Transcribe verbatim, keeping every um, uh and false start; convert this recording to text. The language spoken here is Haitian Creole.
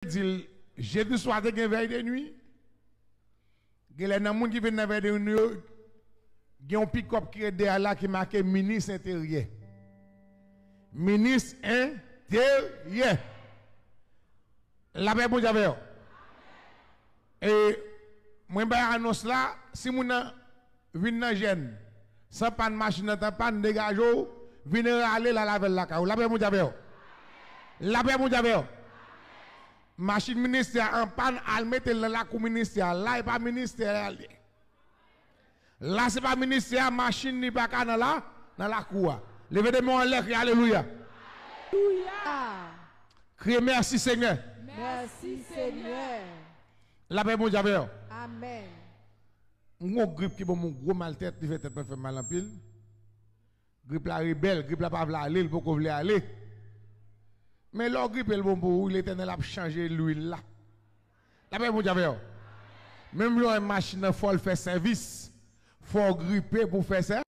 di l, Jedi swa te gen vèy de nwi. Genlè nan moun ki vin nan vèy de nwi yo, gen yon pikòp ki ret dèyè la ki make minis enteryè. Minis enteryè. Lapè Bondye avè w. E mwen bay anons la, si moun nan vin nan jèn, san pàn machin nan t an pàn, degaje w, vin rale l al avè l lakay ou. Lapè Bondye avè w. Lapè Bondye avè w. Machin ministè a an pàn, al mete l nan lakou ministè a. La e pa ministè a l ye. La se pa ministè a, machin li pa ka nan la, nan lakou a. Leve de men w anlè, kriye alelouya. Alelouya. Kriye mèsi Senyè. Mèsi Senyè. Lapè Bondye avè w. Amèn. M gon grip ki ban m yon gwo mal tèt, li fè tèt mwen fè m mal anpil. Grip la rebèl, grip la pa vle ale, li poko vle ale. Men lè w gripe l bon pou ou, Letènèl ap chanje lwil la. Lapè Bondye avè w. Menm lè w wè machin nan fò l fè sèvis, fò w gripe pou fè sè.